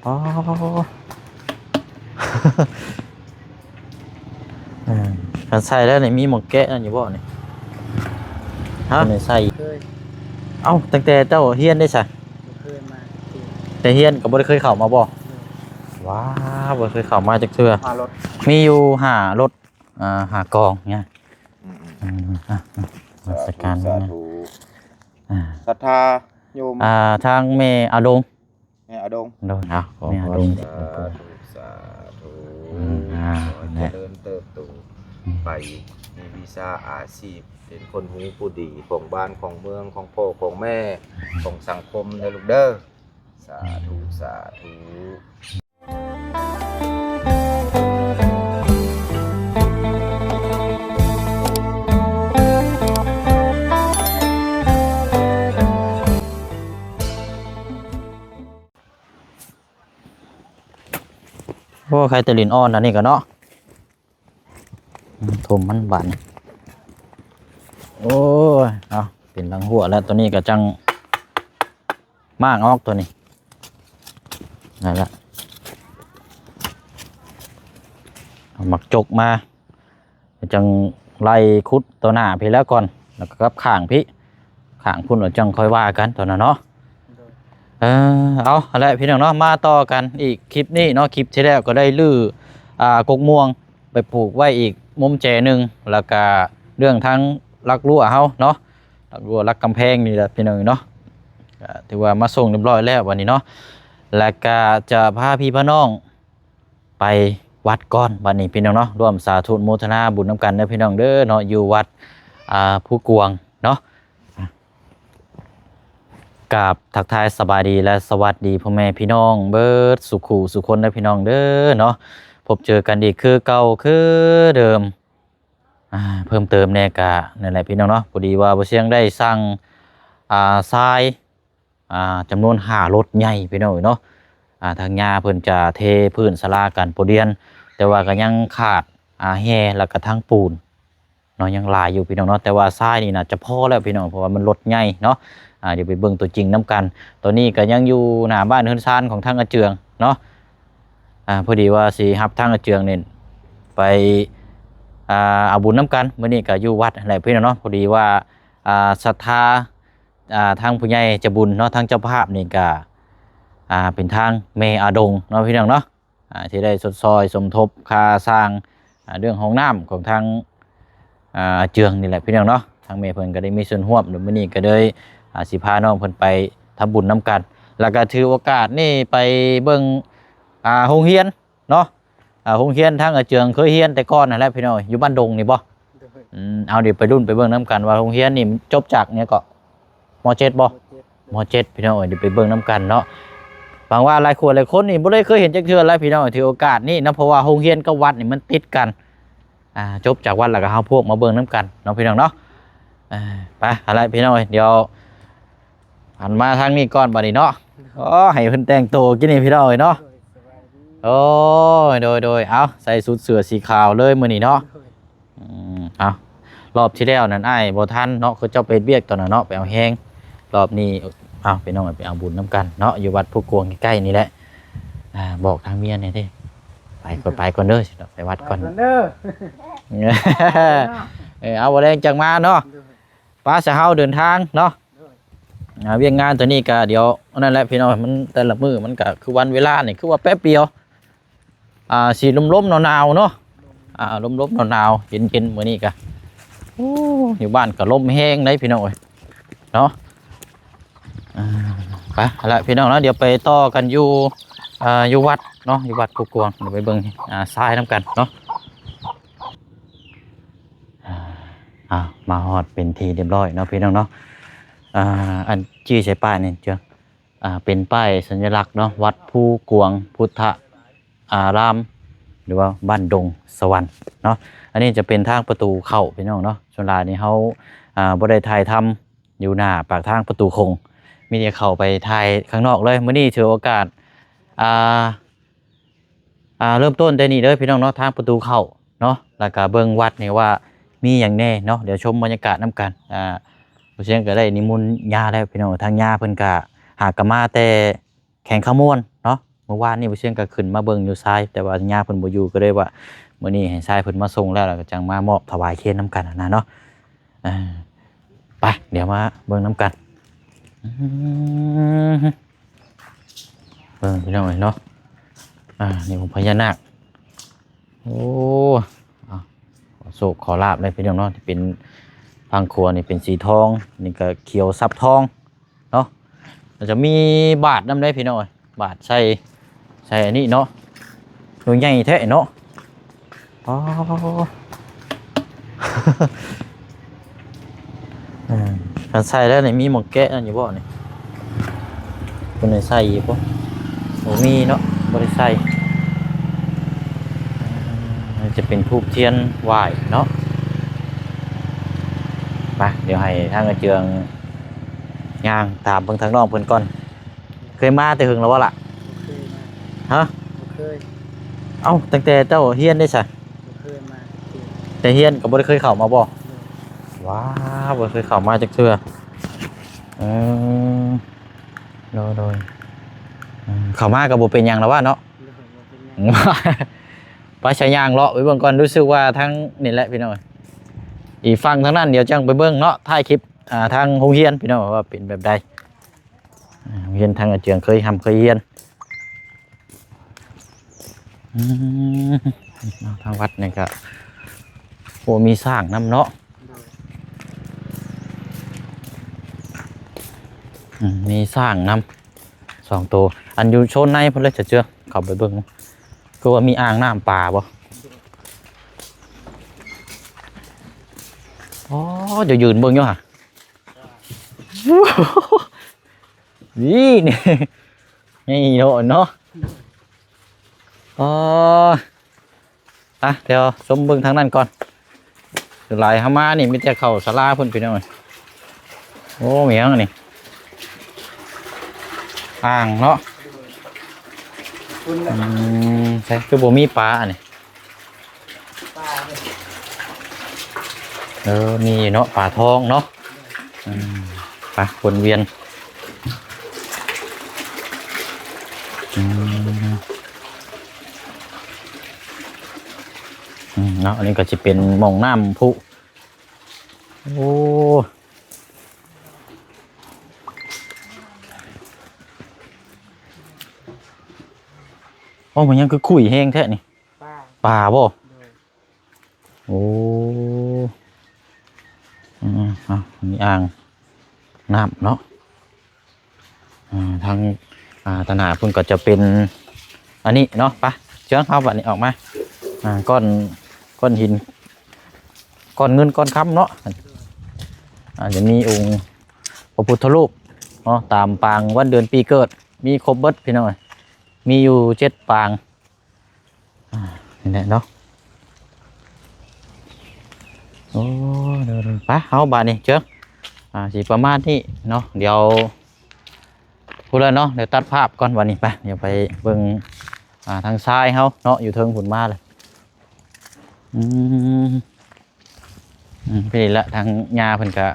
ອໍ ເອີ ຄັນໃສ່ແລ້ວນີ້ມີໝ່ອງແກະນັ້ນຢູ່ບໍ່ນີ້? ຮະ? ບໍ່ໄດ້ໃສ່ ເຄີຍ ເອົ້າ ຕັ້ງແຕ່ເຈົ້າຮຽນໄດ້ຊະ? ບໍ່ເຄີຍມາ ແຕ່ຮຽນກໍບໍ່ໄດ້ເຄີຍເຂົ້າມາບໍ່? ເລີຍ ວ້າ ບໍ່ເຄີຍເຂົ້າມາຈັກເທື່ອ ຫ້າລົດ ມີຢູ່ຫ້າລົດ ອ່າ ຫ້າກອງເນຍ ອືມໆ ອືມ ອ່ະ ອ່ະ ນະມັດສະການ ສາທຸ ສາທຸ ອ່າ ສັດທາໂຍມ ອ່າ ທາງແມ່ອາດົງ ແມ່ອາດົງ ໂດຍ ເອົາ ແມ່ອາດົງ ສາທຸ ສາທຸ ອືມ ອ່າ ຂໍໃຫ້ ແມ່ ຈະເລີນເຕີບໂຕ ອືມ ໄປ ມີວິຊາອາຊີບ ເປັນຄົນຮູ້ຜູ້ດີຂອງບ້ານຂອງເມືອງ ຂອງພໍ່ຂອງແມ່ ຂອງສັງຄົມເດີລູກເດີ ສາທຸ ສາທຸ ໂອ້ ໄຂ່ຕະລິນອ່ອນອັນນີ້ກໍເນາະ ອືມ ຖົມມັນບາດນີ້ ໂອ້ຍ ເອົາ ເປັນລັງຮົ້ວແລ້ວ ຕົວນີ້ກໍຈັ່ງມ້າງອອກ ຕົວນີ້ ນັ້ນລະ ເອົາໝາກຈົກມາ ຈັ່ງໄລ່ຂຸດຕໍ່ໜ້າພີ້ແລ້ວກ່ອນ ແລ້ວກໍກັບຂ້າງພີ້ ຂ້າງພຸ້ນແລ້ວຈັ່ງຄ່ອຍວ່າກັນຕອນນັ້ນເນາະ ໂດຍ ເອີ ເອົາ ຫັ້ນແຫຼະພີ່ນ້ອງເນາະ ມາຕໍ່ກັນອີກຄລິບນີ້ເນາະ ຄລິບທີ່ແລ້ວກໍໄດ້ຮື້ ອ່າ ກົກມ່ວງໄປປູກໄວ້ອີກມຸມແຈໜຶ່ງ ແລ້ວກະເລື່ອງທາງຫຼັກຮົ້ວເຮົາເນາະ ຫຼັກຮົ້ວຫຼັກກຳແພງນີ້ແຫຼະພີ່ນ້ອງເນາະ ກະຖືວ່າມາສົ່ງຮຽບຮ້ອຍແລ້ວບັດນີ້ເນາະ ແລ້ວກະຈະພາພີ່ພານ້ອງ ໄປວັດກ່ອນບັດນີ້ພີ່ນ້ອງເນາະ ຮ່ວມສາທຸໂມທະນາບຸນນຳກັນເດີພີ່ນ້ອງເດີເນາະ ຢູ່ວັດ ອ່າ ພູກວາງເນາະ ກາບທັກທາຍສະບາຍດີ ແລະ ສະຫວັດດີພໍ່ແມ່ພີ່ນ້ອງເບິດສູ່ຄູ່ສູ່ຄົນເດີພີ່ນ້ອງເດີເນາະ ພົບເຈີກັນອີກຄືເກົ່າຄືເດີມ ອ່າ ເພີ່ມເຕີມແດ່ກະນັ້ນແຫຼະພີ່ນ້ອງເນາະ ພໍດີວ່າບໍ່ຊຽງໄດ້ສັ່ງ ອ່າ ຊາຍ ອ່າ ຈຳນວນຫ້າລົດໃຫຍ່ພີ່ນ້ອງເອີຍເນາະ ອ່າ ທາງຍ່າເພິ່ນຈະເທພື້ນສາລາການປະຮຽນ ແຕ່ວ່າກໍຍັງຂາດ ອ່າ ແຮ່ແລ້ວກໍທັງປູນເນາະ ຍັງຫຼາຍຢູ່ພີ່ນ້ອງເນາະ ແຕ່ວ່າຊາຍນີ້ໜ້າຈະພໍແລ້ວພີ່ນ້ອງ ເພາະວ່າມັນລົດໃຫຍ່ເນາະ ອ່າ ດຽວໄປເບິ່ງຕົວຈິງນຳກັນ ຕອນນີ້ກໍຍັງຢູ່ໜ້າບ້ານເຮືອນຊານຂອງທາງອາເຈືອງເນາະ ອ່າ ພໍດີວ່າຊິຮັບທາງອາເຈືອງນີ້ໄປ ອ່າ ເອົາບຸນນຳກັນ ມື້ນີ້ກໍຢູ່ວັດຫັ້ນແຫຼະພີ່ນ້ອງເນາະ ພໍດີວ່າ ອ່າ ສັດທາ ອ່າ ທາງຜູ້ໃຫຍ່ໃຈບຸນເນາະ ທາງເຈົ້າພາບນີ້ກະ ອ່າ ເປັນທາງແມ່ອາດົງເນາະພີ່ນ້ອງເນາະ ອ່າ ທີ່ໄດ້ຊົດຊ່ອຍສົມທົບຄ່າສ້າງ ອ່າ ເລື່ອງຫ້ອງນ້ຳຂອງທາງ ອ່າ ອາເຈືອງນີ້ແຫຼະພີ່ນ້ອງເນາະ ທາງແມ່ເພິ່ນກໍໄດ້ມີສ່ວນຮ່ວມ ດຽວມື້ນີ້ກໍເລີຍ ອ່າ ຊິພານ້ອງເພິ່ນໄປທຳບຸນນຳກັນ ແລ້ວກໍຖືໂອກາດນີ້ໄປເບິ່ງ ອ່າ ໂຮງຮຽນ ເນາະ ອ່າ ໂຮງຮຽນທາງອາເຈືອງເຄີຍຮຽນແຕ່ກ່ອນຫັ້ນແຫຼະພີ່ນ້ອງ ຢູ່ບ້ານດົງນີ້ບໍ່? ໂດຍ ອືມ ເອົາ ດຽວໄປລຸ້ນໄປເບິ່ງນຳກັນວ່າໂຮງຮຽນນີ້ຈົບຈາກຫຍັງເກາະ ມໍເຈັດບໍ່? ມໍເຈັດ ພີ່ນ້ອງເອີຍ ດຽວໄປເບິ່ງນຳກັນເນາະ ຫວັງວ່າຫຼາຍຄົນຫຼາຍຄົນນີ້ບໍ່ໄດ້ເຄີຍເຫັນຈັກເທື່ອແຫຼະພີ່ນ້ອງ ຖືໂອກາດນີ້ເນາະ ເພາະວ່າໂຮງຮຽນກັບວັດນີ້ມັນຕິດກັນ ອ່າ ຈົບຈາກວັດແລ້ວກໍເຮົາພວກມາເບິ່ງນຳກັນເນາະ ພີ່ນ້ອງເນາະ ເອີ ໄປ ເອົາລະພີ່ນ້ອງເອີຍ ດຽວ ຫັນມາທາງນີ້ກ່ອນບັດນີ້ເນາະ ໂອ້ ໃຫ້ເພິ່ນແຕ່ງໂຕກິນນີ້ພີ່ນ້ອງເອີຍເນາະ ໂດຍ ສະບາຍດີ ໂອ້ຍ ໂດຍ ໂດຍ ເອົາ ໃສ່ຊຸດເສື້ອສີຂາວເລີຍມື້ນີ້ເນາະ ໂດຍ ອືມ ເອົາ ຮອບທີ່ແລ້ວນັ້ນອ້າຍບໍ່ທັນເນາະ ຄືເຈົ້າໄປເຮັດວຽກຕອນນັ້ນເນາະ ໄປເອົາແຮງ ຮອບນີ້ ເອົາ ພີ່ນ້ອງໄປເອົາບຸນນຳກັນເນາະ ຢູ່ວັດພູກວາງໃກ້ໆນີ້ແຫຼະ ອ່າ ບອກທາງເມຍແດ່ເດ້ ໄປ ຂ້ອຍໄປກ່ອນເດີ ໄປວັດກ່ອນ ໄປກ່ອນເດີ ເອີ ເອົາ ບໍ່ແລງຈັ່ງມາເນາະ ໂດຍ ປະຊະເຮົາເດີນທາງເນາະ ໂດຍ ອ່າ ວຽກງານຕົວນີ້ກະດຽວ ອັນນັ້ນແຫຼະພີ່ນ້ອງ ມັນແຕ່ລະມື້ມັນກະຄືວັນເວລານີ້ຄືວ່າແປັບດຽວ ອ່າ ຊິລົມໆໜາວໆເນາະ ອ່າ ລົມໆໜາວໆ ເຢັນໆມື້ນີ້ກະ ໂອ້ ຢູ່ບ້ານກະລົມແຮງເດ້ພີ່ນ້ອງເອີຍເນາະ ອ່າ ໄປລະພີ່ນ້ອງເນາະ ດຽວໄປຕໍ່ກັນຢູ່ ອ່າ ຢູ່ວັດເນາະ ຢູ່ວັດພູກວາງ ດຽວໄປເບິ່ງ ອ່າ ຊາຍນຳກັນເນາະ ອ່າ ເອົາ ມາຮອດເປັນທີ່ຮຽບຮ້ອຍເນາະພີ່ນ້ອງເນາະ ອ່າ ອັນ ຈີ້ໃສ່ປ້າຍນີ້ເຈົ້າ ອ່າ ເປັນປ້າຍສັນຍະລັກເນາະ ວັດພູກວາງພຸດທະອາຣາມ ຫຼືວ່າບ້ານດົງສະຫວັນເນາະ ອັນນີ້ຈະເປັນທາງປະຕູເຂົ້າພີ່ນ້ອງເນາະ ສ່ວນຫຼາຍນີ້ເຮົາ ອ່າ ບໍ່ໄດ້ຖ່າຍທຳຢູ່ໜ້າປາກທາງປະຕູຂົງ ມີແຕ່ເຂົ້າໄປຖ່າຍຂ້າງນອກເລີຍ ມື້ນີ້ຖືໂອກາດ ອ່າ ອ່າ ເລີ່ມຕົ້ນແຕ່ນີ້ເດີພີ່ນ້ອງເນາະ ທາງປະຕູເຂົ້າເນາະ ແລ້ວກະເບິ່ງວັດນີ້ວ່າມີຫຍັງແດ່ເນາະ ດຽວຊົມບັນຍາກາດນຳກັນ ອ່າ ບໍ່ຊຽງກະໄດ້ນິມົນຍ່າແລ້ວພີ່ນ້ອງ ທາງຍ່າເພິ່ນກະຫາກະມາແຕ່ແຂວງຄຳມ່ວນເນາະ ມື້ວານນີ້ບໍ່ຊຽງກໍຂຶ້ນມາເບິ່ງຢູ່ຊາຍ ແຕ່ວ່າຍ່າເພິ່ນບໍ່ຢູ່ ກໍເລີຍວ່າມື້ນີ້ໃຫ້ຊາຍເພິ່ນມາສົ່ງແລ້ວ ແລ້ວກໍຈັ່ງມາມອບຖວາຍຄຽນນຳກັນຫັ້ນນະເນາະ. ເອີ ໄປ ດຽວມາເບິ່ງນຳກັນ. ອືມ ເບິ່ງພີ່ນ້ອງເອີຍເນາະ. ອ່າ ນີ້ອົງພະຍານາກ. ໂອ້ ອ່າ ຂໍໂຊກຂໍລາບເດີພີ່ນ້ອງເນາະ. ທີ່ເປັນຝັ່ງຂວານີ້ເປັນສີທອງ ນີ້ກໍຂຽວສັບທອງເນາະ. ແລ້ວຈະມີບາດນຳເດ້ພີ່ນ້ອງເອີຍ ບາດໃສ່ ໃສ່ອັນນີ້ເນາະ. ໂຕໃຫຍ່ແທ້ເນາະ. ອໍ ເອີ ຄັນໃສ່ແລ້ວນີ້ມີໝ່ອງແກະນັ້ນຢູ່ບໍ່ນີ້? ເພິ່ນໄດ້ໃສ່ຢູ່ບໍ່? ບໍ່ມີເນາະ ບໍ່ໄດ້ໃສ່. ອືມ ຈະເປັນທູບທຽນໄຫວ້ເນາະ. ໄປ ດຽວໃຫ້ທາງອາເຈືອງຍ່າງຕາມເບິ່ງທາງນ້ອງເພິ່ນກ່ອນ. ເຄີຍມາແຕ່ຫຶງແລ້ວບໍ່ລະ? ບໍ່ເຄີຍມາ. ຮະ? ບໍ່ເຄີຍ. ເອົ້າ ຕັ້ງແຕ່ເຈົ້າຮຽນເດ້ຊະ? ບໍ່ເຄີຍມາຈັກເທື່ອ. ແຕ່ຮຽນກໍບໍ່ໄດ້ເຄີຍເຂົ້າມາບໍ່? ໂດຍ. ວ້າ ບໍ່ເຄີຍເຂົ້າມາຈັກເທື່ອ. ເອີ ໂດຍ ໂດຍ. ເຂົ້າມາກໍບໍ່ເປັນຫຍັງແລ້ວວ່າເນາະ. ໂດຍ ບໍ່ເປັນຫຍັງ. ໄປຊະ ຍ່າງເລາະໄປເບິ່ງກ່ອນ. ຮູ້ສຶກວ່າທາງນີ້ແຫຼະພີ່ນ້ອງ ອີກຝັ່ງທາງນັ້ນ ດຽວຈັ່ງໄປເບິ່ງເນາະ ທ້າຍຄລິບ ອ່າ ທາງໂຮງຮຽນພີ່ນ້ອງ ວ່າເປັນແບບໃດ. ອ່າ ໂຮງຮຽນທາງອາເຈືອງເຄີຍຮ່ຳເຄີຍຮຽນ. ອືມ ເນາະ ທາງວັດນີ້ກະ ໂອ້ ມີຊ້າງນຳເນາະ. ໂດຍ. ອືມ ມີຊ້າງນຳສອງໂຕ. ອັນຢູ່ໂຊນໃນພຸ້ນເລີຍ ຈະເຈື່ອເຂົ້າໄປເບິ່ງ ຄືວ່າມີອ່າງນ້ຳປາບໍ່? ອໍ ຈະຢືນເບິ່ງຢູ່ຫະ. ນີ້ ນີ້ ນີ້ໂລດເນາະ. ອໍ ອ່ະ ດຽວຊົມເບິ່ງທາງນັ້ນກ່ອນ. ສ່ວນຫຼາຍເຮົາມານີ້ມີແຕ່ເຂົ້າສາລາພຸ້ນພີ່ນ້ອງເອີຍ. ໂອ້ ມີຫຍັງອັນນີ້? ອ່າງເນາະ. ອືມ ໃຊ່ ຄືບໍ່ມີປາອັນນີ້? ເອີ ມີເນາະ ປາທອງເນາະ. ອືມ ໄປ ວົນວຽນ. ອືມ ອືມ ເນາະ ອັນນີ້ກໍຊິເປັນໝ່ອງນ້ຳພຸ. ໂອ້ ໂອ້ ມັນຫຍັງຄືຂຸຍແຮງແທ້ນີ້? ປາ ປາບໍ່? ໂດຍ. ໂອ້ ອືມ ເອົາ ມີອ່າງນ້ຳເນາະ. ອ່າ ທາງ ອ່າ ທາງໜ້າພຸ້ນກໍຈະເປັນອັນນີ້ເນາະ. ໄປ ເຊີນເຮົາບັດນີ້ອອກມາ. ອ່າ ກ້ອນ ກ້ອນຫີນ ກ້ອນເງິນກ້ອນຄຳເນາະ. ອ່າ ຈະມີອົງພະພຸດທະຮູບເນາະ ຕາມປາງວັນເດືອນປີເກີດ ມີຄົບເບິດພີ່ນ້ອງເອີຍ. ມີຢູ່ເຈັດປາງ. ອ່າ ນີ້ແຫຼະເນາະ. ໂອ້ ເດີໆ ໄປ ເຮົາບາດນີ້ເຈີ ອ່າ ຊິປະມານນີ້ເນາະ. ດຽວພຸ້ນລະເນາະ ດຽວຕັດພາບກ່ອນບາດນີ້. ໄປ ດຽວໄປເບິ່ງ ອ່າ ທາງຊາຍເຮົາເນາະ ຢູ່ເທິງພຸ້ນມາເລີຍ. ອືມ ອືມ ພໍດີລະ ທາງຍ່າເພິ່ນກະ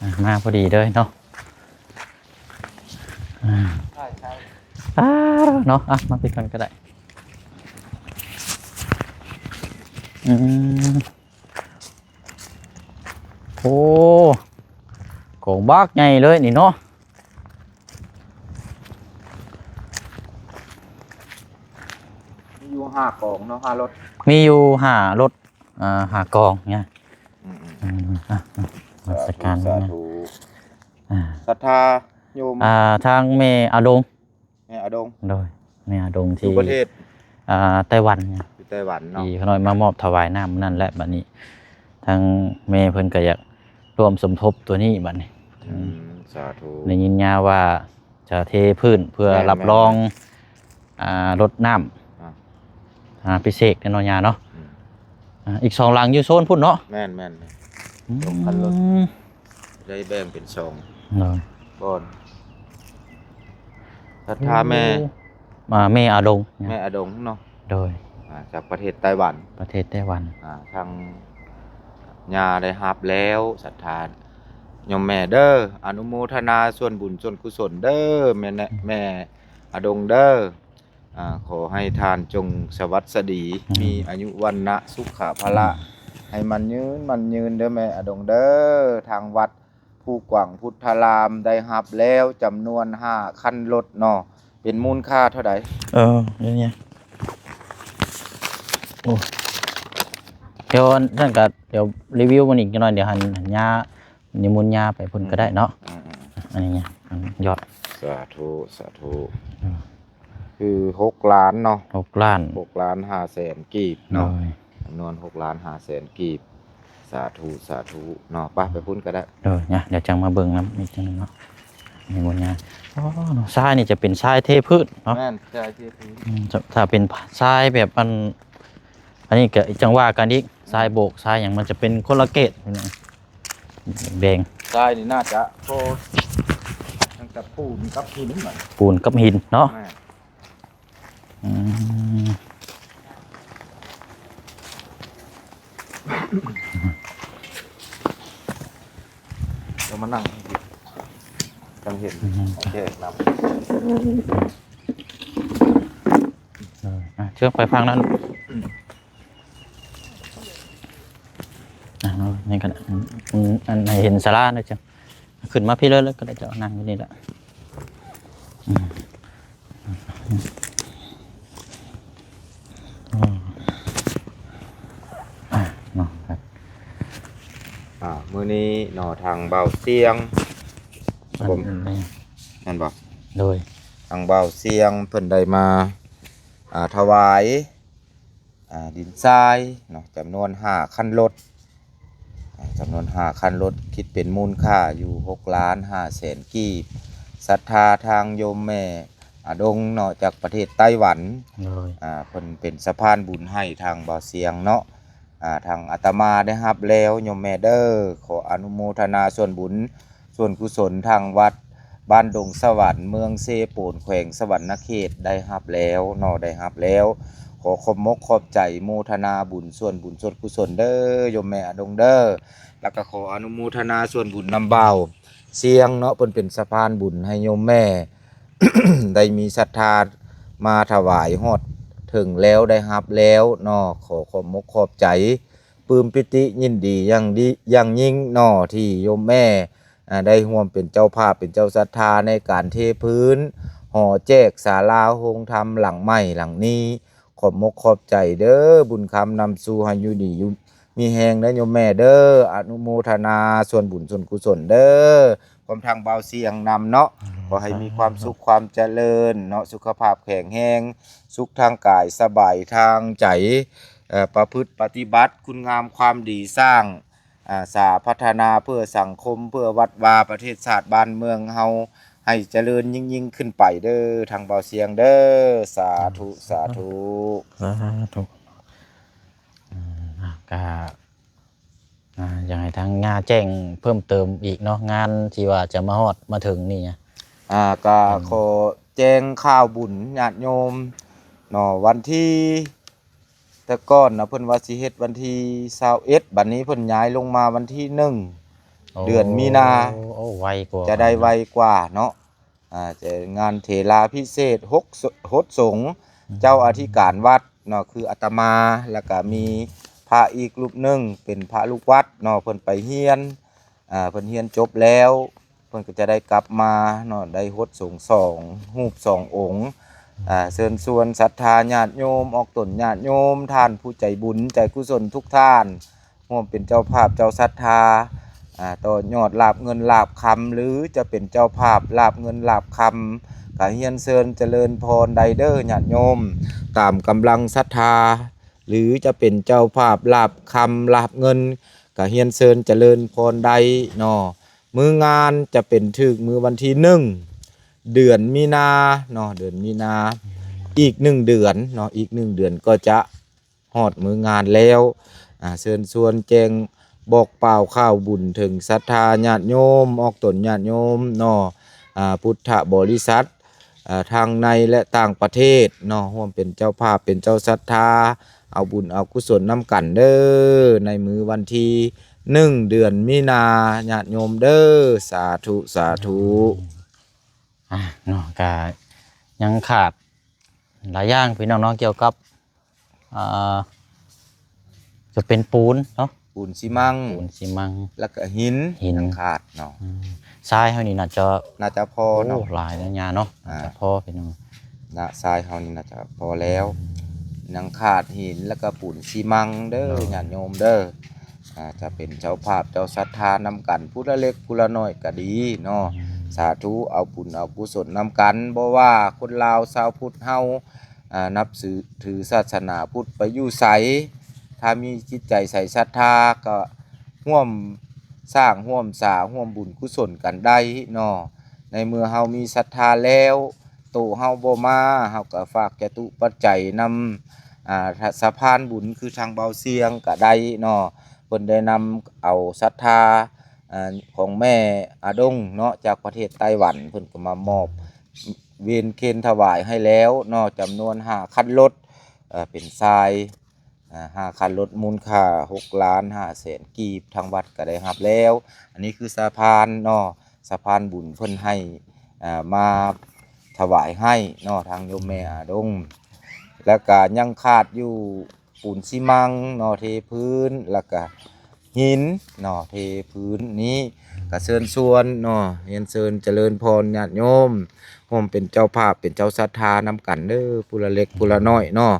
ອ່າ ມາພໍດີເລີຍເນາະ. ອ່າ ອ່າ ເນາະ ອ່ະ ມາພີ້ກ່ອນກໍໄດ້. ອືມ ໂອ້ ກອງບັກໃຫຍ່ເລີຍນີ້ເນາະ. ມີຢູ່ຫ້າກອງເນາະ ຫ້າລົດ ມີຢູ່ຫ້າລົດ ອ່າ ຫ້າກອງເນຍ. ອືມໆ ອືມ ອ່ະ ນະມັດສະການ ສາທຸ ນະ ສາທຸ. ອ່າ ສັດທາໂຍມ ອ່າ ທາງແມ່ອາດົງ ແມ່ອາດົງ ໂດຍ ແມ່ອາດົງ ຢູ່ທີ່ປະເທດ ອ່າ ໄຕ້ຫວັນເນຍ ຢູ່ໄຕ້ຫວັນເນາະ ທີ່ຂ້ານ້ອຍມາມອບຖວາຍນ້ຳນັ້ນແຫຼະ. ບັດນີ້ທາງແມ່ເພິ່ນກໍຢາກຮ່ວມສົມທົບຕົວນີ້ບັດນີ້. ອືມ ສາທຸ. ໄດ້ຍິນຍາວວ່າ ຈະເທພື້ນເພື່ອ ແມ່ນ ຮັບ ແມ່ນ ຮອງ ແມ່ນ ອ່າ ລົດນ້ຳ ອ່າ ອ່າ ພິເສກແນ່ເນາະ ຍ່າເນາະ. ອືມ ອ່າ ອີກສອງຫຼັງຢູ່ໂຊນພຸ້ນເນາະ. ແມ່ນໆ ອືມ ລົງຄັນລົດ ໄດ້ແບ່ງເປັນສອງ ໂດຍ ບ່ອນ. ສັດທາແມ່ ໂອ້ ອ່າ ແມ່ອາດົງ ແມ່ອາດົງເນາະ. ໂດຍ ອ່າ ຈາກປະເທດໄຕ້ຫວັນ ປະເທດໄຕ້ຫວັນ. ອ່າ ທາງຍ່າໄດ້ຮັບແລ້ວ ສັດທາໂຍມແມ່ເດີ ອະນຸໂມທະນາສ່ວນບຸນສ່ວນກຸສົນເດີ ແມ່ນະ ອືມ ແມ່ ອາດົງເດີ ອາ ຂໍໃຫ້ທ່ານຈົ່ງສະຫວັດສະດີ ອືມ ມີອາຍຸວັນນະສຸຂະພະລະ ອືມ ໃຫ້ໝັ້ນຍືນ ໝັ້ນຍືນເດີແມ່ອາດົງເດີ. ທາງວັດພູກວ້າງພຸດທະລາມໄດ້ຮັບແລ້ວຈຳນວນຫ້າຄັນລົດເນາະ ເປັນມູນຄ່າເທົ່າໃດ? ເອີ ເປັນຫຍັງ? ໂອ້ ດຽວນັ້ນກໍ ດຽວຣີວິວມັນອີກຈັກໜ່ອຍ ດຽວຫັ້ນ ຫັ້ນຍ່າ ນິມົນຍ່າໄປພຸ້ນກໍໄດ້ເນາະ. ອືມໆໆ ອັນນີ້ຍອດ ສາທຸ ສາທຸ. ອືມ ຄືຫົກລ້ານເນາະ ຫົກລ້ານ ຫົກລ້ານຫ້າແສນກີບເນາະ ໂດຍ ຈຳນວນຫົກລ້ານຫ້າແສນກີບ. ສາທຸ ສາທຸເນາະ. ໄປ ໄປພຸ້ນກໍໄດ້ ໂດຍ. ນະ ດຽວຈັ່ງມາເບິ່ງນຳອີກເທື່ອໜຶ່ງເນາະ ມີບໍ່ຍາກ. ອໍ ເນາະ ຊາຍນີ້ຈະເປັນຊາຍເທພື້ນເນາະ ແມ່ນ ຊາຍເທພື້ນ. ອືມ ຖ້າ ຖ້າເປັນຊາຍແບບອັນ ອັນນີ້ກໍຈັ່ງວ່າກັນອີກ ຊາຍໂບກ ຊາຍຫຍັງ ມັນຈະເປັນຄົນລະເກຣດ ແບ່ງ. ຊາຍນີ້ໜ້າຈະພໍ ຕັ້ງແຕ່ປູນກັບຫີນ ປູນກັບຫີນເນາະ ແມ່ນ. ອືມ ເຈົ້າມານັ່ງ ຈັ່ງເຫັນ ອືມ ແຂກນຳ. ເອີ ອ່ະ ເຊີນໄປຝັ່ງນັ້ນ. ອ່າ ເນາະ ນີ້ກໍໄດ້ ອືມ ອັນໃຫ້ເຫັນສາລາເນາະ ເຈົ້າ ຂຶ້ນມາພີ້ເລີຍ ເລີຍກໍໄດ້ ເຈົ້າ ນັ່ງຢູ່ນີ້ແຫຼະ. ອືມ ອືມ ອ່າ ເນາະ ອ່າ ມື້ນີ້ເນາະ ທາງບ່າວຊຽງ ອັນ ແມ່ນບໍ່? ໂດຍ ທາງບ່າວຊຽງເພິ່ນໄດ້ມາ ອ່າ ຖວາຍ ອ່າ ດິນຊາຍເນາະ ຈຳນວນຫ້າຄັນລົດ ອ່າ ຈຳນວນຫ້າຄັນລົດ ຄິດເປັນມູນຄ່າຢູ່ຫົກລ້ານຫ້າແສນກີບ. ສັດທາທາງໂຍມແມ່ອາດົງເນາະ ຈາກປະເທດໄຕ້ຫວັນ ໂດຍ ອ່າ ເພິ່ນເປັນສະພານບຸນໃຫ້ທາງບ່າວຊຽງເນາະ. ອ່າ ທາງອາດຕະມາໄດ້ຮັບແລ້ວໂຍມແມ່ເດີ ຂໍອະນຸໂມທະນາສ່ວນບຸນ ສ່ວນກຸສົນທາງວັດບ້ານດົງສະຫວັນ ເມືອງເຊໂປນ ແຂວງສະຫວັນນະເຂດ ໄດ້ຮັບແລ້ວເນາະ ໄດ້ຮັບແລ້ວ. ຂໍຂອບມົກຂອບໃຈໂມທະນາບຸນ ສ່ວນບຸນສ່ວນກຸສົນເດີ ໂຍມແມ່ອາດົງເດີ. ແລ້ວກໍຂໍອະນຸໂມທະນາສ່ວນບຸນນຳບ່າວຊຽງເນາະ ເພິ່ນເປັນສະພານບຸນໃຫ້ໂຍມແມ່ ໄດ້ມີສັດທາມາຖວາຍຮອດເຖິງແລ້ວ ໄດ້ຮັບແລ້ວເນາະ. ຂໍຂອບມົກຂອບໃຈ ປຶ້ມປີຕິຍິນດີຢ່າງດີ ຢ່າງຍິ່ງເນາະ ທີ່ໂຍມແມ່ ອ່າ ໄດ້ຮ່ວມເປັນເຈົ້າພາບ ເປັນເຈົ້າສັດທາໃນການເທພື້ນ ຫໍແຈກສາລາໂຮງທຳຫຼັງໃໝ່ຫຼັງນີ້. ຂອບມົກຂອບໃຈເດີ ບຸນຄຳນຳສູ່ ໃຫ້ຢູ່ດີຢູ່ມີແຮງເດີໂຍມແມ່ເດີ. ອະນຸໂມທະນາສ່ວນບຸນສ່ວນກຸສົນເດີ ພ້ອມທັງບ່າວຊຽງນຳເນາະ. ອືມ ຂໍໃຫ້ມີຄວາມສຸກຄວາມຈະເລີນເນາະ ສຸຂະພາບແຂງແຮງ ສຸກທາງກາຍ ສະບາຍທາງໃຈ ເອີ ປະພຶດປະຕິບັດຄຸນງາມຄວາມດີ ສ້າງ ອາ ສາພັດທະນາເພື່ອສັງຄົມ ເພື່ອວັດວາ ປະເທດຊາດບ້ານເມືອງເຮົາ ໃຫ້ຈະເລີນຍິ່ງໆຂຶ້ນໄປເດີ ທາງບ່າວຊຽງເດີ. ສາທຸ ສາທຸ ສາທຸ. ອືມ ກະ ອ່າ ຢາກໃຫ້ທາງຍ່າແຈ້ງເພີ່ມເຕີມອີກເນາະ ງານທີ່ວ່າຈະມາຮອດມາເຖິງນີ້. ອ່າ ກະ ອືມ ຂໍແຈ້ງຂ່າວບຸນຍາດໂຍມເນາະ ວັນທີ ແຕ່ກ່ອນນະ ເພິ່ນວ່າຊິເຮັດວັນທີຊາວເອັດ ບັດນີ້ເພິ່ນຍ້າຍລົງມາວັນທີໜຶ່ງ ໂອ້ ເດືອນມີນາ. ໂອ້ ໄວກວ່າ ຈະໄດ້ໄວກວ່າເນາະ. ອ່າ ຈະງານເຖລາພິເສດ ຫົດສົງ ອືມ ເຈົ້າອະທິການວັດເນາະ ຄືອາດຕະມາ ແລ້ວກະມີພະອີກຮູບໜຶ່ງເປັນພະລູກວັດເນາະ ເພິ່ນໄປຮຽນ ອ່າ ເພິ່ນຮຽນຈົບແລ້ວ ເພິ່ນກໍຈະໄດ້ກັບມາເນາະ ໄດ້ຫົດສົງສອງຮູບສອງອົງ. ອ່າ ເຊີນຊວນສັດທາຍາດໂຍມ ອອກຕົນຍາດໂຍມ ທ່ານຜູ້ໃຈບຸນໃຈກຸສົນທຸກທ່ານ ຮ່ວມເປັນເຈົ້າພາບເຈົ້າສັດທາ ອ່າ ຕໍ່ຍອດລາບເງິນລາບຄຳ ຫຼື ຈະເປັນເຈົ້າພາບລາບເງິນລາບຄຳ ກໍຮຽນເຊີນຈະເລີນພອນໄດ້ເດີຍາດໂຍມ ຕາມກຳລັງສັດທາ ຫຼື ຈະເປັນເຈົ້າພາບລາບຄຳລາບເງິນ ກໍຮຽນເຊີນຈະເລີນພອນໄດ້ເນາະ. ມື້ງານຈະເປັນຖືກມື້ວັນທີໜຶ່ງ ເດືອນມີນາເນາະ ເດືອນມີນາ ອືມ ອີກໜຶ່ງເດືອນເນາະ ອີກໜຶ່ງເດືອນກໍຈະຮອດມື້ງານແລ້ວ. ອ່າ ເຊີນຊວນແຈ້ງບອກກ່າວຂ່າວບຸນເຖິງສັດທາຍາດໂຍມ ອອກຕົນຍາດໂຍມເນາະ ອ່າ ພຸດທະບໍລິສັດ ອ່າ ທັງໃນ ແລະ ຕ່າງປະເທດເນາະ ຮ່ວມເປັນເຈົ້າພາບ ເປັນເຈົ້າສັດທາ ເອົາບຸນເອົາກຸສົນນຳກັນເດີ ໃນມື້ວັນທີໜຶ່ງ ເດືອນມີນາ ຍາດໂຍມເດີ. ສາທຸ ສາທຸ. ອືມ ອ່າ ເນາະ ກະ ຍັງຂາດຫຼາຍຢ່າງພີ່ນ້ອງເນາະ ກ່ຽວກັບ ອ່າ ຈະເປັນປູນເນາະ ປູນຊີມັງ ປູນຊີມັງ ແລ້ວກະຫີນ ຫີນ ຍັງຂາດເນາະ ອືມ ຊາຍເຮົານີ້ໜ້າຈະ ໜ້າຈະພໍເນາະ ໂອ້ ຫຼາຍແລ້ວຍ່າເນາະ ອ່າ ໜ້າຈະພໍພີ່ນ້ອງ ນະ ຊາຍເຮົານີ້ໜ້າຈະພໍແລ້ວ ອືມ ຍັງຂາດຫີນ ແລ້ວກະປູນຊີມັງເດີ ເນາະ ຍາດໂຍມເດີ ອ່າ ຈະເປັນເຈົ້າພາບເຈົ້າສັດທານຳກັນ ຜູ້ລະເລັກຜູ້ລະນ້ອຍກະດີເນາະ ອືມ ສາທຸ ເອົາບຸນເອົາກຸສົນນຳກັນ ບໍ່ວ່າຄົນລາວຊາວພຸດເຮົາ ອ່າ ນັບຖືສາສະໜາພຸດໄປຢູ່ໃສ ຖ້າມີຈິດໃຈໃສສັດທາ ກໍຮ່ວມສ້າງຮ່ວມສາຮ່ວມບຸນກຸສົນກັນໄດ້ເນາະ ໃນເມື່ອເຮົາມີສັດທາແລ້ວ ໂຕເຮົາບໍ່ມາ ເຮົາກໍຝາກຈະຕຸປັດໄຈນຳ ອ່າ ສະພານບຸນ ຄືທາງເບົາຊຽງກໍໄດ້ເນາະ ເພິ່ນໄດ້ນຳເອົາສັດທາ ອ່າ ຂອງແມ່ອາດົງເນາະ ຈາກປະເທດໄຕ້ຫວັນ ເພິ່ນກໍມາມອບເວນເຄນຖວາຍໃຫ້ແລ້ວເນາະ ຈຳນວນຫ້າຄັນລົດ ເປັນຊາຍ ອ່າ ຫ້າຄັນລົດ ມູນຄ່າຫົກລ້ານຫ້າແສນກີບ ທາງວັດກໍໄດ້ຮັບແລ້ວ ອັນນີ້ຄືສະພານເນາະ ສະພານບຸນເພິ່ນໃຫ້ ອ່າ ມາຖວາຍໃຫ້ເນາະ ທາງໂຍມແມ່ອາດົງ ແລ້ວກະຍັງຂາດຢູ່ ປູນຊີມັງເນາະ ເທພື້ນ ແລ້ວກະຫີນເນາະ ເທພື້ນນີ້ ກະເຊີນຊວນເນາະ ຮຽນເຊີນຈະເລີນພອນຍາດໂຍມ ຮ່ວມເປັນເຈົ້າພາບເປັນເຈົ້າສັດທານຳກັນເດີ ຜູ້ລະເລັກຜູ້ລະນ້ອຍເນາະ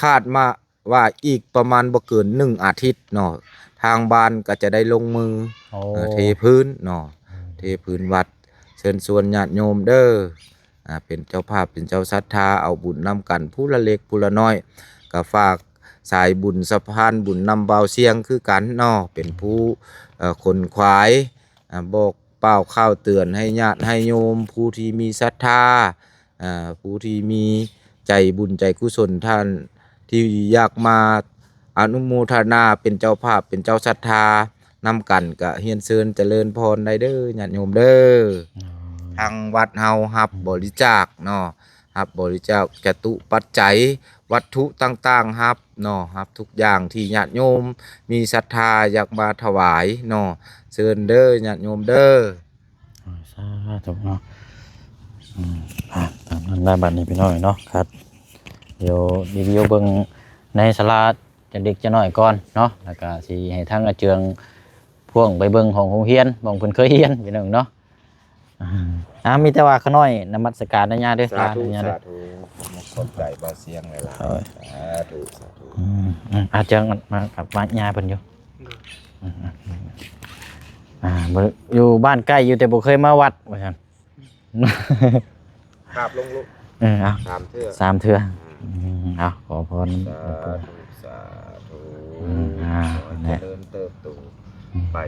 ຄາດມາວ່າອີກປະມານບໍ່ເກີນໜຶ່ງອາທິດເນາະ ທາງບ້ານກໍຈະໄດ້ລົງມື ໂອ້ ເອີ ເທພື້ນເນາະ ອືມ ເທພື້ນວັດ ເຊີນຊວນຍາດໂຍມເດີ ອ່າ ເປັນເຈົ້າພາບເປັນເຈົ້າສັດທາ ເອົາບຸນນຳກັນ ຜູ້ລະເລັກຜູ້ລະນ້ອຍ ກໍຝາກສາຍບຸນສະພານບຸນນຳບ່າວຊຽງຄືກັນເນາະ ເປັນຜູ້ ເອີ ຂົນຂວາຍ ອ່າ ບອກ ກ່າວຂ່າວເຕືອນໃຫ້ຍາດໃຫ້ໂຍມ ຜູ້ທີ່ມີສັດທາ ອ່າ ຜູ້ທີ່ມີໃຈບຸນໃຈກຸສົນ ທ່ານທີ່ຢາກມາອະນຸໂມທະນາເປັນເຈົ້າພາບເປັນເຈົ້າສັດທານຳກັນ ກະຮຽນເຊີນຈະເລີນພອນໄດ້ເດີຍາດໂຍມເດີ ໂອ້ຍ ທາງວັດເຮົາຮັບ ອືມ ບໍລິຈາກເນາະ ຮັບບໍລິຈາກຈະຕຸປັດໄຈ ວັດຖຸຕ່າງໆ ຮັບເນາະ ຮັບທຸກຢ່າງທີ່ຍາດໂຍມມີສັດທາຢາກມາຖວາຍເນາະ ເຊີນເດີຍາດໂຍມເດີ ອາ ສາທຸເນາະ ອືມ ອ່າ ຕາມນັ້ນລະບັດນີ້ພີ່ນ້ອງເນາະ ຄັບ ດຽວ ດຽວເບິ່ງໃນສາລາຈັກເລັກຈັກນ້ອຍກ່ອນເນາະ ແລ້ວກະຊິໃຫ້ທາງອາເຈືອງພວງໄປເບິ່ງຂອງໂຮງຮຽນ ໝ່ອງເພິ່ນເຄີຍຮຽນພີ່ນ້ອງເນາະ ອ່າ ມີແຕ່ວ່າຂ້ານ້ອຍນະມັດສະການນະຍ່າເດີ ສາທຸ ສາທຸ ຂອບໃຈບ່າວຊຽງຫຼາຍໆ ເອີ ສາທຸ ສາທຸ ອືມ ອືມ ອາເຈືອງມາກັບບ້ານຍ່າເພິ່ນຢູ່ ໂດຍ ອືມ ອ່າ ຢູ່ບ້ານໃກ້ຢູ່ ແຕ່ບໍ່ເຄີຍມາວັດວ່າຊັ້ນ ຄາບລົງລູກ ເອີ ເອົາ ສາມເທື່ອ ສາມເທື່ອ ອືມ ເອົາ ຂໍພອນ ສາທຸ ສາທຸ ອືມ ອ່າ ຂໍໃຫ້ຈະເລີນເຕີບໂຕ ອືມ ໄປ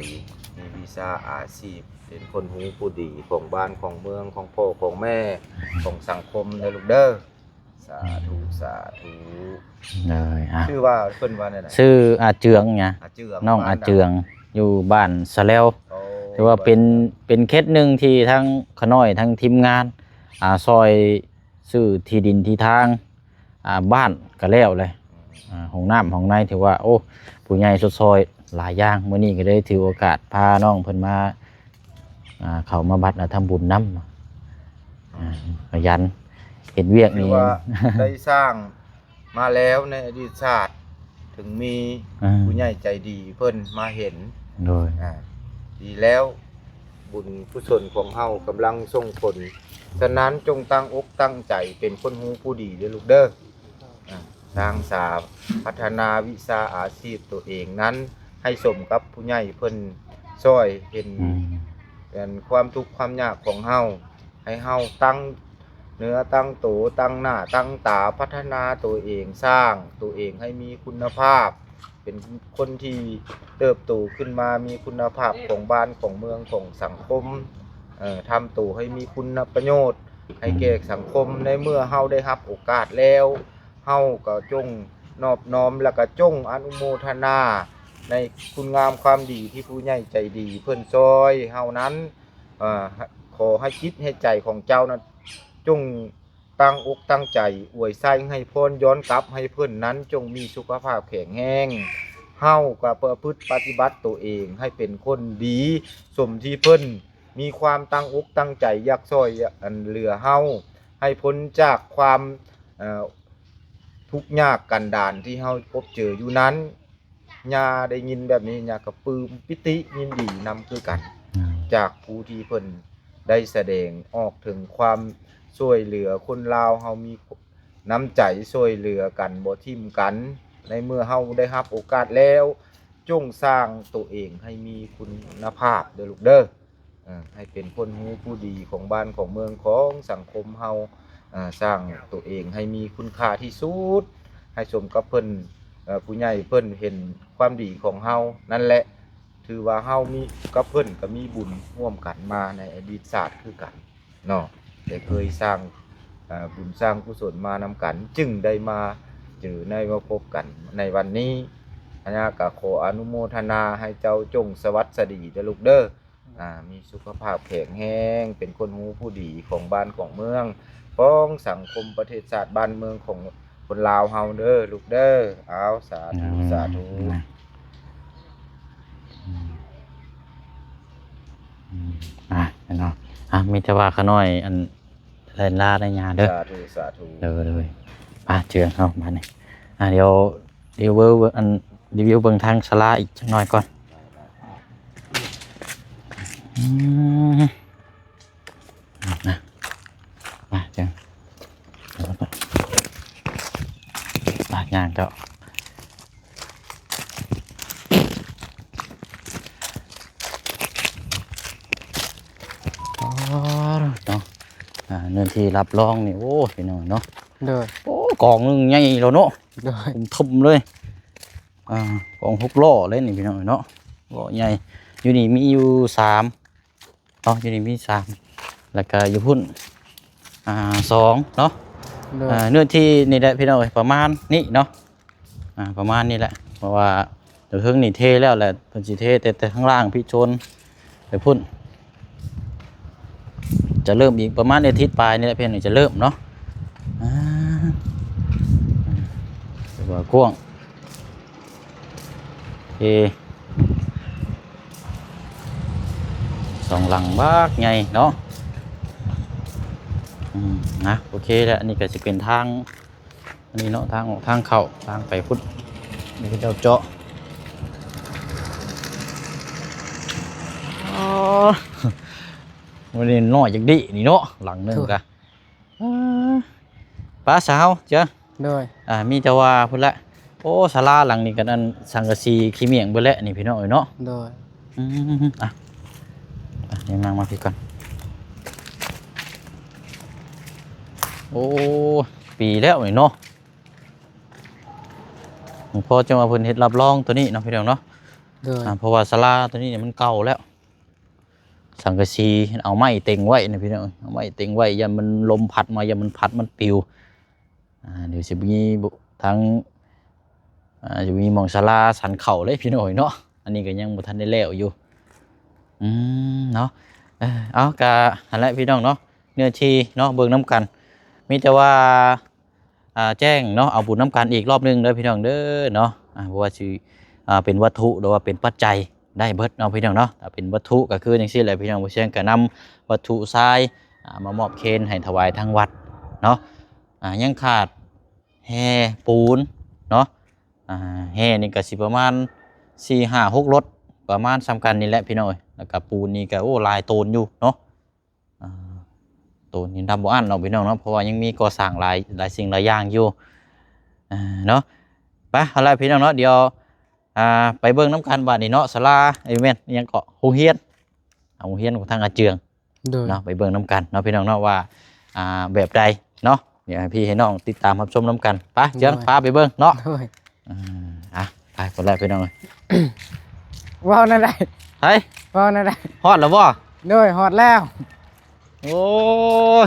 ມີວິຊາອາຊີບ ເປັນຄົນຮູ້ຜູ້ດີຂອງບ້ານຂອງເມືອງ ຂອງພໍ່ຂອງແມ່ ຂອງສັງຄົມເດີລູກເດີ ສາທຸ ສາທຸ ເລີຍ ອ່າ ຊື່ວ່າ ເພິ່ນວ່າແນວໃດ? ຊື່ອາເຈືອງ ອາເຈືອງ ນ້ອງອາເຈືອງ ຢູ່ບ້ານສະແລວ ໂອ້ ຖືວ່າເປັນ ເປັນເຂດໜຶ່ງທີ່ທັງຂ້ານ້ອຍ ທັງທີມງານ ອ່າ ຊ່ອຍຊື້ທີ່ດິນທີ່ທາງ ອ່າ ບ້ານກໍແລ້ວເລີຍ ອືມ ອ່າ ຫ້ອງນ້ຳຫ້ອງໃນ ຖືວ່າ ໂອ້ ຜູ້ໃຫຍ່ຊົດຊ່ອຍຫຼາຍຢ່າງ ມື້ນີ້ກໍເລີຍຖືໂອກາດພານ້ອງເພິ່ນມາ ອ່າ ເຂົ້າມາວັດ ອ່າ ທຳບຸນນຳ ອ່າ ຂະຫຍັນເຮັດວຽກນີ້ ຖືວ່າໄດ້ສ້າງມາແລ້ວໃນອະດີດຊາດ ເຖິງມີ ອ່າ ຜູ້ໃຫຍ່ໃຈດີເພິ່ນມາເຫັນ ໂດຍ ອ່າ ດີແລ້ວ ບຸນກຸສົນຂອງເຮົາກຳລັງສົ່ງຜົນ ສະນັ້ນຈົ່ງຕັ້ງອົກຕັ້ງໃຈເປັນຄົນຮູ້ຜູ້ດີເດີລູກເດີ ອ່າ ສ້າງສາພັດທະນາວິຊາອາຊີບໂຕເອງນັ້ນ ໃຫ້ສົມກັບຜູ້ໃຫຍ່ເພິ່ນຊ່ອຍເຫັນ ອືມ ເປັນຄວາມທຸກຄວາມຍາກຂອງເຮົາ ໃຫ້ເຮົາຕັ້ງເນື້ອຕັ້ງໂຕ ຕັ້ງໜ້າຕັ້ງຕາ ພັດທະນາໂຕເອງ ສ້າງໂຕເອງໃຫ້ມີຄຸນນະພາບ ເປັນຄົນທີ່ເຕີບໂຕຂຶ້ນມາມີຄຸນນະພາບຂອງບ້ານຂອງເມືອງຂອງສັງຄົມ ເອີ ທຳໂຕໃຫ້ມີຄຸນນະປະໂຫຍດໃຫ້ແກ່ສັງຄົມ ໃນເມື່ອເຮົາໄດ້ຮັບໂອກາດແລ້ວ ເຮົາກໍຈົ່ງນອບນ້ອມ ແລ້ວກໍຈົ່ງອະນຸໂມທະນາໃນຄຸນງາມຄວາມດີທີ່ຜູ້ໃຫຍ່ໃຈດີເພິ່ນຊ່ອຍເຮົານັ້ນ ເອີ ຂໍໃຫ້ຈິດໃຫ້ໃຈຂອງເຈົ້ານັ້ນ ຈົ່ງຕັ້ງອົກຕັ້ງໃຈອວຍໄຊໃຫ້ພອນ ຍ້ອນກັບໃຫ້ເພິ່ນນັ້ນຈົ່ງມີສຸຂະພາບແຂງແຮງ ເຮົາກໍປະພຶດປະຕິບັດໂຕເອງໃຫ້ເປັນຄົນດີ ສົມທີ່ເພິ່ນມີຄວາມຕັ້ງອົກຕັ້ງໃຈຢາກຊ່ອຍອັນເຫຼືອເຮົາ ຫ້ພົ້ນຈາກຄວາມ ເອີ ທຸກຍາກກັນດານທີ່ເຮົາພົບເຈີຢູ່ນັ້ນ. ຍ່າໄດ້ຍິນແບບນີ້ ຍ່າກໍປຶ້ມປີຕິຍິນດີນຳຄືກັນ ອືມ ຈາກຜູ້ທີ່ເພິ່ນໄດ້ສະແດງອອກເຖິງຄວາມຊ່ວຍເຫຼືອຄົນລາວເຮົາ ມີນ້ຳໃຈຊ່ວຍເຫຼືອກັນ ບໍ່ຖິ້ມກັນ. ໃນເມື່ອເຮົາໄດ້ຮັບໂອກາດແລ້ວ ຈົ່ງສ້າງໂຕເອງໃຫ້ມີຄຸນນະພາບເດີລູກເດີ. ເອີ ໃຫ້ເປັນຄົນຮູ້ຜູ້ດີຂອງບ້ານຂອງເມືອງຂອງສັງຄົມເຮົາ ເອີ ສ້າງໂຕເອງໃຫ້ມີຄຸນຄ່າທີ່ສຸດ ໃຫ້ສົມກັບເພິ່ນ ເອີ ຜູ້ໃຫຍ່ເພິ່ນເຫັນຄວາມດີຂອງເຮົານັ້ນແຫຼະ. ຖືວ່າເຮົາມີກັບເພິ່ນກໍມີບຸນຮ່ວມກັນມາໃນອະດີດຊາດຄືກັນເນາະ ແຕ່ເຄີຍສ້າງ ເອີ ບຸນສ້າງກຸສົນມານຳກັນ ຈຶ່ງໄດ້ມາເຈີ ໄດ້ມາພົບກັນໃນວັນນີ້. ອັນນະກໍຂໍອະນຸໂມທະນາໃຫ້ເຈົ້າຈົ່ງສະຫວັດສະດີເດີລູກເດີ. ອ່າ ມີສຸຂະພາບແຂງແຮງ ເປັນຄົນຮູ້ຜູ້ດີຂອງບ້ານຂອງເມືອງ ຂອງສັງຄົມປະເທດຊາດບ້ານເມືອງຂອງຄົນລາວເຮົາເດີລູກເດີ. ເອົາ ສາທຸ ອືມ ສາທຸ ອືມ ອືມ ອ່າ ເນາະ ອ່າ ມີແຕ່ວ່າຂະນ້ອຍ ອັນ ແລ່ນລາໄດ້ຍາເດີ. ສາທຸ ສາທຸ ໂດຍ ໂດຍ ໄປເຈີເຮົາບາດນີ້. ອ່າ ດຽວ ຣີວິວ ອັນ ຣີວິວເບິ່ງທາງສາລາອີກຈັກໜ້ອຍກ່ອນ. ອືມ ນະ ໄປເຈີ ໄປຍ່າງເຈົ້າ. ອໍ ເນາະ ອ່າ ເນື້ອທີ່ຮັບຮອງນີ້ ໂອ້ ພີ່ນ້ອງເນາະ ໂດຍ ໂອ້ ກອງໜຶ່ງໃຫຍ່ແລ້ວເນາະ ໂດຍ ຖົມໆເລີຍ ອ່າ ກອງຫົກລໍ້ເລີຍນີ້ ພີ່ນ້ອງເນາະ ລໍ້ໃຫຍ່. ຢູ່ນີ້ມີຢູ່ສາມເນາະ ຢູ່ນີ້ມີສາມ ແລ້ວກະຢູ່ພຸ້ນ ອ່າ ສອງເນາະ ໂດຍ ອ່າ ເນື້ອທີ່ນີ້ແຫຼະ ພີ່ນ້ອງເອີຍ ປະມານນີ້ເນາະ ອ່າ ປະມານນີ້ແຫຼະ ເພາະວ່າເທິງນີ້ເທແລ້ວແຫຼະ ເພິ່ນຊິເທແຕ່ ແຕ່ທາງລ່າງພີ້ໂຊນໄປພຸ້ນ ຈະເລີ່ມອີກປະມານອາທິດປາຍນີ້ແຫຼະ ເພິ່ນຈະເລີ່ມເນາະ. ອ່າ ຖືວ່າກວ້າງ ເອ ສອງຫຼັງບັກໃຫຍ່ເນາະ. ອືມ ນະ ໂອເຄແລ້ວ ອັນນີ້ກໍຊິເປັນທາງ ອັນນີ້ເນາະ ທາງອອກທາງເຂົ້າ ທາງໄປພຸ້ນ ນີ້ເຂົາເຈົ້າເຈາະ. ອໍ ມັນນ້ອຍຈັກດີນີ້ເນາະ ຫຼັງໜຶ່ງກະ ໂດຍ ອ່າ ໄປຊະເຮົາເຈີ ໂດຍ ອ່າ ມີແຕ່ວ່າພຸ້ນແຫຼະ. ໂອ້ ສາລາຫຼັງນີ້ກໍອັນສັງກະສີຂີ້ໝ້ຽງເບິດແຫຼະນີ້ ພີ່ນ້ອງເອີຍເນາະ ໂດຍ. ອືມ ອ່ະ ອ່ະ ຍັງນັ່ງມາພີ້ກ່ອນ. ໂອ້ ປີແລ້ວນີ້ເນາະ ພໍຈັ່ງວ່າເພິ່ນເຮັດຮັບຮອງຕົວນີ້ເນາະ ພີ່ນ້ອງເນາະ ໂດຍ ອ່າ ເພາະວ່າສາລາຕົວນີ້ນີ້ມັນເກົ່າແລ້ວ ສັງກະສີເອົາໄມ້ເຕັງໄວ້ນະ ພີ່ນ້ອງ ເອົາໄມ້ເຕັງໄວ້ ຢ້ານມັນລົມພັດມາ ຢ້ານມັນພັດມັນປິວ. ອ່າ ດຽວຊິມີທາງ ອ່າ ຊິມີໝ່ອງສາລາສັນເຂົ້າເລີຍ ພີ່ນ້ອງເນາະ. ອັນນີ້ກໍຍັງບໍ່ທັນໄດ້ແລ້ວຢູ່ ອືມ ເນາະ. ເອີ ເອົາ ກະຫັ້ນແຫຼະ ພີ່ນ້ອງເນາະ ເນື້ອທີ່ເນາະ ເບິ່ງນຳກັນ ມີແຕ່ວ່າ ອ່າ ແຈ້ງເນາະ ເອົາບຸນນຳກັນອີກລອບໜຶ່ງເດີ ພີ່ນ້ອງເດີເນາະ. ອ່າ ບໍ່ວ່າຊິ ອ່າ ເປັນວັດຖຸ ຫຼືວ່າເປັນປັດໄຈ ໄດ້ເບິດເນາະ ພີ່ນ້ອງເນາະ. ຖ້າເປັນວັດຖຸກໍຄືຈັ່ງຊີ້ແຫຼະ ພີ່ນ້ອງ ບໍ່ແຊງກໍນຳວັດຖຸຊາຍ ອ່າ ມາມອບເຄນໃຫ້ຖວາຍທາງວັດເນາະ. ອ່າ ຍັງຂາດແຮ່ປູນເນາະ. ອ່າ ແຮ່ນີ້ກໍຊິປະມານສີ່ຫ້າຫົກລົດ ປະມານສ່ຳກັນນີ້ແຫຼະ ພີ່ນ້ອງເອີຍ. ແລ້ວກໍປູນນີ້ກໍ ໂອ້ ຫຼາຍໂຕນຢູ່ເນາະ. ອ່າ ໂຕນີ້ນັບບໍ່ອັ້ນເນາະ ພີ່ນ້ອງເນາະ ເພາະວ່າຍັງມີກໍ່ສ້າງຫຼາຍ ຫຼາຍສິ່ງຫຼາຍຢ່າງຢູ່ ອ່າ ເນາະ. ໄປ ເອົາລະ ພີ່ນ້ອງເນາະ ດຽວ ອ່າ ໄປເບິ່ງນຳກັນບາດນີ້ເນາະ ສາລາ ເອີ ແມ່ນ ອີ່ຫຍັງເກາະ ໂຮງຮຽນ ໂຮງຮຽນຂອງທາງອາເຈືອງ ໂດຍ ເນາະ. ໄປເບິ່ງນຳກັນເນາະ ພີ່ນ້ອງເນາະ ວ່າ ອ່າ ແບບໃດເນາະ. ດຽວໃຫ້ພີ່ໃຫ້ນ້ອງຕິດຕາມຮັບຊົມນຳກັນ. ໄປ ເຈີ ໂດຍ ພາໄປເບິ່ງເນາະ ໂດຍ. ອ່າ ອ່ະ ໄປພຸ້ນແຫຼະ ພີ່ນ້ອງເອີຍ. ເວົ້າແນວໃດ? ໃຜ? ເວົ້າແນວໃດ? ຮອດແລ້ວບໍ່? ໂດຍ ຮອດແລ້ວ. ໂອ້ຍ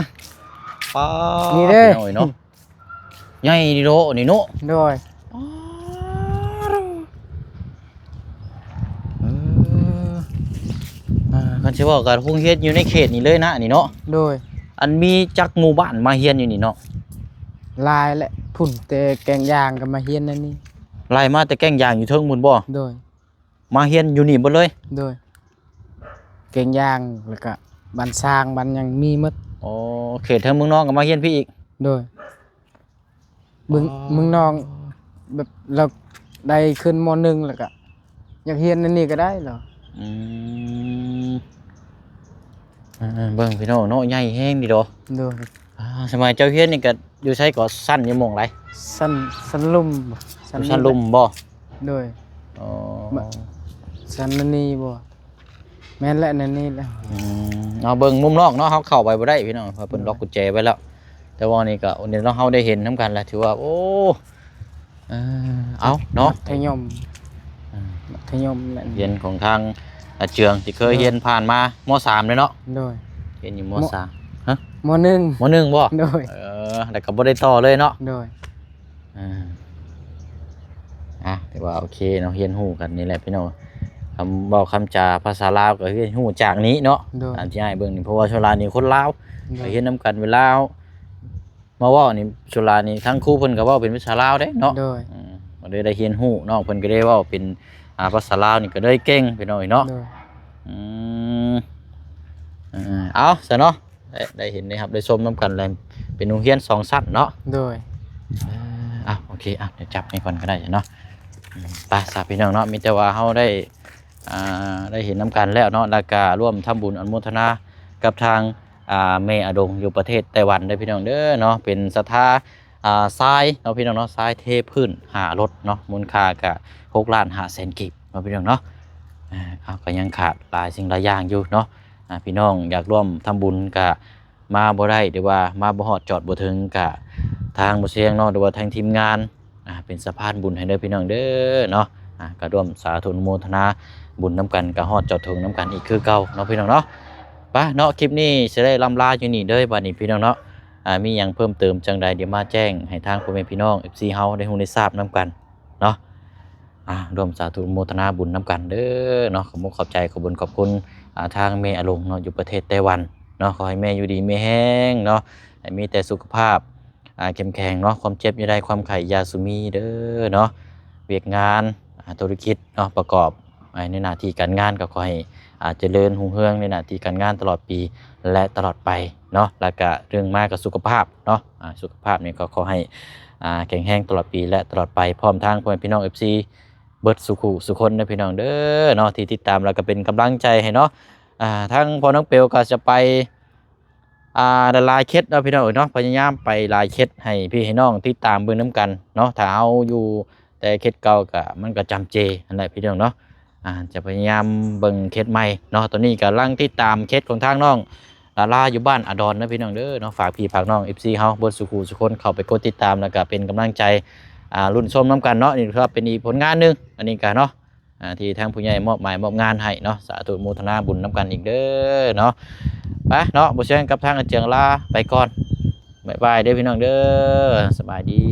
ປ້າ ນີ້ເດ້ ພີ່ນ້ອງເອີຍເນາະ ໃຫຍ່ດີໂດນີ້ເນາະ. ໂດຍ ປ້າ ເອີ ອ່າ ຄັນຊິເວົ້າກໍໂຮງຮຽນຢູ່ໃນເຂດນີ້ເລີຍນະ ນີ້ເນາະ. ໂດຍ ອັນມີຈັກໝູ່ບ້ານມາຮຽນຢູ່ນີ້ເນາະ? ຫຼາຍແຫຼະ ພຸ້ນແຕ່ແກ້ງຢາງກໍມາຮຽນໃນນີ້ ໄລ່ມາແຕ່ແກ້ງຢາງຢູ່ເທິງພຸ້ນບໍ່? ໂດຍ ມາຮຽນຢູ່ນີ້ເບິດເລີຍ? ໂດຍ ແກ້ງຢາງ ແລ້ວກະບ້ານຊ້າງ ບ້ານຫຍັງມີໝົດ. ອໍ ເຂດເທິງເມືອງນອງກໍມາຮຽນພີ້ອີກ? ໂດຍ. ເມືອງ ອໍ ເມືອງນອງ ແບບລາວໄດ້ຂຶ້ນ ມໍໜຶ່ງ ແລ້ວກະຢາກຮຽນອັນນີ້ກໍໄດ້ລາວ. ອືມ ເອີ ເບິ່ງພີ່ນ້ອງເນາະ ໃຫຍ່ແຮງດີດອກ. ໂດຍ. ອ່າ ສະໄໝເຈົ້າຮຽນນີ້ກໍຢູ່ໃສກໍ? ຊັ້ນຢູ່ໝ່ອງໃດ? ຊັ້ນ ຊັ້ນລຸ່ມ ຊັ້ນ ຊັ້ນລຸ່ມບໍ່? ໂດຍ. ອໍ ຊັ້ນອັນນີ້ບໍ່? ແມ່ນແຫຼະ ແນວນີ້ແຫຼະ. ອືມ ເອົາເບິ່ງມຸມນອກເນາະ ເຮົາເຂົ້າໄປບໍ່ໄດ້ພີ່ນ້ອງ ເພາະເພິ່ນ ໂດຍ ລັອກກຸນແຈໄວ້ແລ້ວ. ແຕ່ວ່ານີ້ກໍ ນີ້ເນາະ ເຮົາໄດ້ເຫັນນຳກັນແລ້ວ ຖືວ່າ ໂອ້ ເອີ ເອົາເນາະ ມັດທະຍົມ ອືມ ມັດທະຍົມແຫຼະ ຮຽນຂອງທາງອາເຈືອງທີ່ເຄີຍ ໂດຍ ຮຽນຜ່ານມາ ມໍສາມເດ້ເນາະ. ໂດຍ. ຮຽນຢູ່ມໍ ມໍ ສາມ ຮະ? ມໍໜຶ່ງ ມໍໜຶ່ງບໍ່? ໂດຍ. ເອີ ແລ້ວກໍບໍ່ໄດ້ຕໍ່ເລີຍເນາະ. ໂດຍ. ອ່າ ອ່າ ຖືວ່າໂອເຄເນາະ ຮຽນຮູ້ກັນນີ້ແຫຼະພີ່ນ້ອງ ຄຳເວົ້າຄຳຈາພາສາລາວກໍຮຽນຮູ້ຈາກນີ້ເນາະ. ໂດຍ. ຕາມທີ່ອ້າຍເບິ່ງນີ້ ເພາະວ່າສ່ວນຫຼາຍນີ້ຄົນລາວ ໂດຍ ກໍຮຽນນຳກັນ ເວລາເຮົາມາເວົ້ານີ້ ສ່ວນຫຼາຍນີ້ທາງຄູເພິ່ນກໍເວົ້າເປັນພາສາລາວເດ້ເນາະ. ໂດຍ. ອືມ ກໍເລີຍໄດ້ຮຽນຮູ້ ນ້ອງເພິ່ນກໍໄດ້ເວົ້າເປັນ ອ່າ ພາສາລາວນີ້ກໍເລີຍເກັ່ງພີ່ນ້ອງເອີຍເນາະ. ໂດຍ. ອືມ ເອີ ເອົາຊະເນາະ ໄດ້ ໄດ້ເຫັນໄດ້ຮັບໄດ້ຊົມນຳກັນແລ້ວ ເປັນໂຮງຮຽນສອງຊັ້ນເນາະ. ໂດຍ. ອ່າ ໂອເຄ ອ່າ ດຽວຈັບນີ້ກ່ອນກໍໄດ້ເນາະ. ອືມ ໄປຊະພີ່ນ້ອງເນາະ ມີແຕ່ວ່າເຮົາໄດ້ ອ່າ ໄດ້ເຫັນນຳກັນແລ້ວເນາະ ແລ້ວກະຮ່ວມທຳບຸນອະນຸໂມທະນາກັບທາງ ອ່າ ແມ່ອາດົງຢູ່ປະເທດໄຕ້ຫວັນເດີພີ່ນ້ອງເດີເນາະ ເປັນສັດທາ ອ່າ ຊາຍເນາະພີ່ນ້ອງເນາະ ຊາຍເທພື້ນຫ້າລົດເນາະ ມູນຄ່າກະຫົກລ້ານຫ້າແສນກີບເນາະພີ່ນ້ອງເນາະ. ອ່າ ເຮົາກໍຍັງຂາດຫຼາຍສິ່ງຫຼາຍຢ່າງຢູ່ເນາະ. ອ່າ ພີ່ນ້ອງຢາກຮ່ວມທຳບຸນກະ ມາບໍ່ໄດ້ ຫຼືວ່າມາບໍ່ຮອດຈອດບໍ່ເຖິງ ກະທາງບໍ່ຊຽງເນາະ ຫຼືວ່າທາງທີມງານ ອ່າ ເປັນສະພານບຸນໃຫ້ເດີພີ່ນ້ອງເດີເນາະ. ອ່າ ກະຮ່ວມສາທຸອະນຸໂມທະນາບຸນນຳກັນ ກະຮອດຈອດເຖິງນຳກັນອີກຄືເກົ່າເນາະພີ່ນ້ອງເນາະ. ໄປເນາະ ຄລິບນີ້ຊິໄດ້ລ່ຳລາຢູ່ນີ້ເດີ ບາດນີ້ພີ່ນ້ອງເນາະ. ອ່າ ມີຫຍັງເພີ່ມເຕີມຈັ່ງໃດ ດຽວມາແຈ້ງໃຫ້ທາງພໍ່ແມ່ພີ່ນ້ອງ ເອັຟຊີ ເຮົາໄດ້ຮູ້ໄດ້ຊາບນຳກັນ ເນາະ. ອ່າ ຮ່ວມສາທຸອະນຸໂມທະນາບຸນນຳກັນເດີເນາະ. ຂອບອົກຂອບໃຈ ຂອບບຸນຂອບຄຸນ ອ່າ ທາງແມ່ອາລົງເນາະ ຢູ່ປະເທດໄຕ້ຫວັນເນາະ. ຂໍໃຫ້ແມ່ຢູ່ດີມີແຮງເນາະ ໃຫ້ມີແຕ່ສຸຂະພາບ ອ່າ ເຂັ້ມແຂງເນາະ ຄວາມເຈັບຢ່າໄດ້ ຄວາມໄຂ້ຢ່າສູ່ມີເດີເນາະ. ວຽກງານ ອ່າ ທຸລະກິດເນາະ ປະກອບ ອ່າ ໃນໜ້າທີ່ການງານ ກໍຂໍໃຫ້ ອ່າ ຈະເລີນຮຸ່ງເຮືອງໃນໜ້າທີ່ການງານຕະຫຼອດປີ ແລະ ຕະຫຼອດໄປເນາະ. ແລ້ວກະເລື່ອງມາກະສຸຂະພາບເນາະ ອ່າ ສຸຂະພາບນີ້ກໍຂໍໃຫ້ ອ່າ ແຂງແຮງຕະຫຼອດປີ ແລະ ຕະຫຼອດໄປ ພ້ອມທັງພໍ່ແມ່ພີ່ນ້ອງ ເອັຟຊີ ເບິດສູ່ຄູ່ສູ່ຄົນເດີພີ່ນ້ອງເດີເນາະ ທີ່ຕິດຕາມ ແລ້ວກະເປັນກຳລັງໃຈໃຫ້ເນາະ. ອ່າ ທາງພໍ່ນ້ອງເປວກໍຈະໄປ ອ່າ ຫຼາຍໆເຂດເນາະພີ່ນ້ອງເອີຍເນາະ ພະຍາຍາມໄປຫຼາຍເຂດໃຫ້ພີ່ໃຫ້ນ້ອງຕິດຕາມເບິ່ງນຳກັນເນາະ. ຖ້າເຮົາຢູ່ແຕ່ເຂດເກົ່າກະ ມັນກະຈຳເຈຫັ້ນແຫຼະພີ່ນ້ອງເນາະ. ອ່າ ຈະພະຍາຍາມເບິ່ງເຂດໃໝ່ເນາະ. ຕອນນີ້ກຳລັງຕິດຕາມເຂດຂອງທາງນ້ອງດາລາຢູ່ບ້ານອາດອນເດີພີ່ນ້ອງເດີເນາະ. ຝາກພີ່ຝາກນ້ອງ ເອັຟຊີ ເຮົາເບິດສູ່ຄູ່ສູ່ຄົນເຂົ້າໄປກົດຕິດຕາມ ແລ້ວກະເປັນກຳລັງໃຈ ອ່າ ລຸ້ນຊົມນຳກັນເນາະ. ນີ້ຖືວ່າເປັນອີກຜົນງານໜຶ່ງ ອັນນີ້ກະເນາະ ອ່າ ທີ່ທາງຜູ້ໃຫຍ່ມອບໝາຍມອບງານໃຫ້ເນາະ. ສາທຸອະນຸໂມທະນາບຸນນຳກັນອີກເດີເນາະ. ໄປເນາະ ບໍ່ຊຽງກັບທາງອາເຈືອງລາໄປກ່ອນ. ບາຍບາຍເດີພີ່ນ້ອງເດີ ສະບາຍດີ.